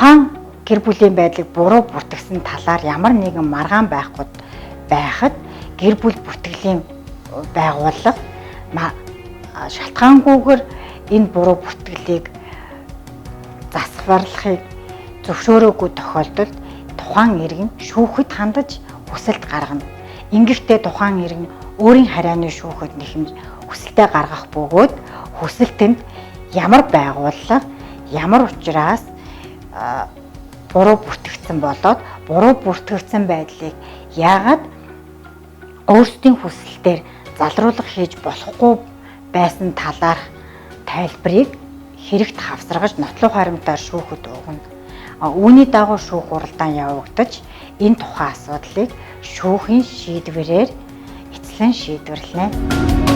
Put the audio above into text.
Тухайн гэр бүлийн байдлыг буруу бүртгэсэн талаар ямар нэгэн маргаан байхгүй байхад гэр бүл бүртгэлийн байгууллага шалтгаангүйгээр энэ буруу бүртгэлийг засварлахыг зөвшөөрөөгүй тохиолдолд тухайн иргэн шүүхэд хандаж хүсэлт гаргана. Ингэхдээ тухайн иргэн өөрийн харайны шүүхэд нэхэмж хүсэлтээ гаргах бөгөөд хүсэлтэнд ямар байгууллага ямар учраас буруу бүртгэгдсэн болоод буруу бүртгэгдсэн байдлыг яагаад өөрсдийн хүсэлтээр залруулга хийж болохгүй байсан талаарх тайлбарыг хэрэгт хавсаргаж нотлох харимтаар шүүхэд өгнө. Үүний дагуу шүүх хуралдаан явагдаж энэ тухайн асуудлыг шүүхийн шийдвэрээр эцлэн шийдвэрлэнэ.